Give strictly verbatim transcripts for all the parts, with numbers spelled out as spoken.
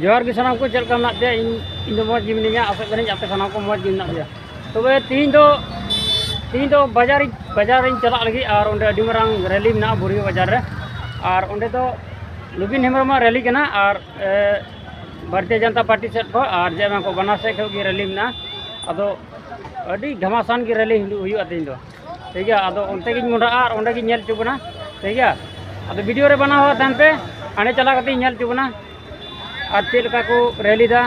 ᱡᱚᱦᱟᱨ ᱜᱮ ᱥᱟᱱᱟᱢ ᱠᱚ, ᱪᱮᱫ ᱞᱮᱠᱟ ᱢᱮᱱᱟᱜ ᱯᱮᱭᱟ? ᱤᱧ, ᱤᱧ ᱫᱚ ᱢᱚᱡᱽ ᱜᱮ ᱢᱤᱱᱟᱹᱧᱟ, ᱟᱥᱚᱜ ᱠᱟᱹᱱᱟᱹᱧ ᱟᱯᱮ ᱥᱟᱱᱟᱢ ᱠᱚ ᱢᱚᱡᱽ ᱜᱮ ᱢᱮᱱᱟᱜ ᱯᱮᱭᱟ᱾ ᱛᱚᱵᱮ ᱛᱤᱦᱤᱧ ᱫᱚ, ᱛᱤᱦᱤᱧ ᱫᱚ ᱵᱟᱡᱟᱨ, ᱵᱟᱡᱟᱨᱤᱧ ᱪᱟᱞᱟᱜ ᱞᱟᱹᱜᱤᱫ, ᱟᱨ ᱚᱸᱰᱮ ᱟᱹᱰᱤ ᱢᱟᱨᱟᱝ ᱨᱮᱞᱤ ᱢᱮᱱᱟᱜᱼᱟ ᱵᱩᱨᱦᱤ ᱵᱟᱡᱟᱨ ᱨᱮ᱾ ᱟᱨ ᱚᱸᱰᱮ ᱫᱚ ᱞᱩᱵᱤᱱ ᱦᱮᱢᱵᱨᱚᱢᱟᱜ ᱨᱮᱞᱤ ᱠᱟᱱᱟ, ᱟᱨ, ᱮ, ᱵᱷᱟᱨᱚᱛᱤᱭᱚ ᱡᱚᱱᱚᱛᱟ ᱯᱟᱨᱴᱤ ᱥᱮᱫ ᱠᱷᱚᱱ, ᱟᱨ ᱡᱮ ᱮᱢ ᱠᱚ ᱵᱟᱱᱟᱨ ᱥᱮᱫ ᱠᱷᱚᱱ ᱜᱮ ᱨᱮᱞᱤ ᱢᱮᱱᱟᱜᱼᱟ᱾ ᱟᱫᱚ ᱟᱹᱰᱤ ᱜᱷᱟᱢᱟᱥᱟᱱ ᱜᱮ ᱨᱮᱞᱤ ᱦᱩᱭᱩᱜᱼᱟ ᱛᱮᱦᱮᱧ ᱫᱚ, ᱴᱷᱤᱠ ᱜᱮᱭᱟ᱾ ᱟᱫᱚ ᱚᱱᱛᱮ ᱜᱤᱧ ᱢᱚᱦᱰᱟᱜᱼᱟ ᱟᱨ ᱚᱸᱰᱮ ᱜᱤᱧ ᱧᱮᱞ ᱦᱚᱪᱚ ᱵᱚᱱᱟ, ᱴᱷᱤᱠ ᱜᱮᱭᱟ᱾ ᱟᱫᱚ ᱵᱷᱤᱰᱤᱭᱳ ᱨᱮ ᱵᱮᱱᱟᱣ ᱦᱚᱸ ᱛᱟᱦᱮᱱ ᱯᱮ, ᱦᱟᱸᱰᱮ ᱪᱟᱞᱟᱣ ᱠᱟᱛᱮᱧ ᱧᱮᱞ ᱦᱚᱪᱚ ᱵᱚᱱᱟ ᱟᱨ ᱪᱮᱫ ᱞᱮᱠᱟ ᱠᱚ ᱨᱮᱞᱤ ᱫᱟ,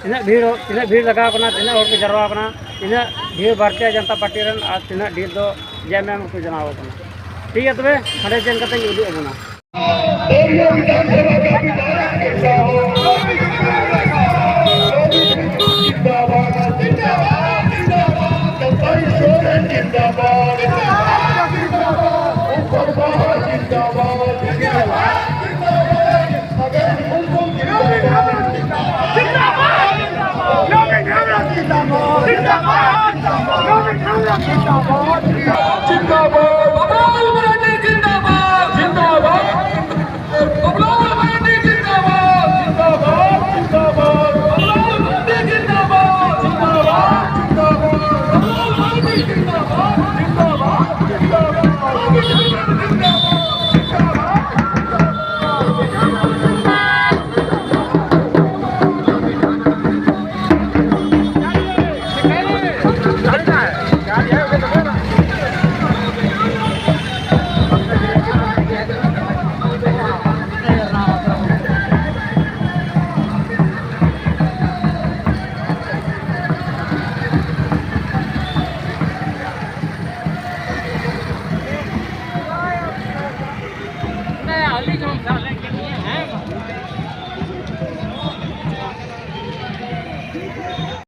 ᱛᱤᱱᱟᱹᱜ ᱵᱷᱤᱲ, ᱛᱤᱱᱟᱹᱜ ᱵᱷᱤᱲ ᱞᱟᱜᱟᱣ ᱠᱟᱱᱟ, ᱛᱤᱱᱟᱹᱜ ᱦᱚᱲ ᱠᱚ ᱡᱟᱨᱣᱟ ᱠᱟᱱᱟ, ᱛᱤᱱᱟᱹᱜ ᱰᱷᱮᱨ ᱵᱷᱟᱨᱚᱛᱤᱭᱚ ᱡᱚᱱᱚᱛᱟ ᱯᱟᱨᱴᱤ ᱨᱮᱱ ᱟᱨ ᱛᱤᱱᱟᱹᱜ ᱰᱷᱮᱨ ᱫᱚ ᱡᱮ ᱮᱢ ᱮᱢ ᱠᱚ ᱡᱟᱱᱟᱣ ᱠᱟᱱᱟ, ᱴᱷᱤᱠ ᱜᱮᱭᱟ᱾ ᱛᱚᱵᱮ ᱦᱟᱸᱰᱮ ᱥᱮᱱ ᱠᱟᱛᱮᱧ ᱩᱫᱩᱜ ᱟᱵᱚᱱᱟ᱾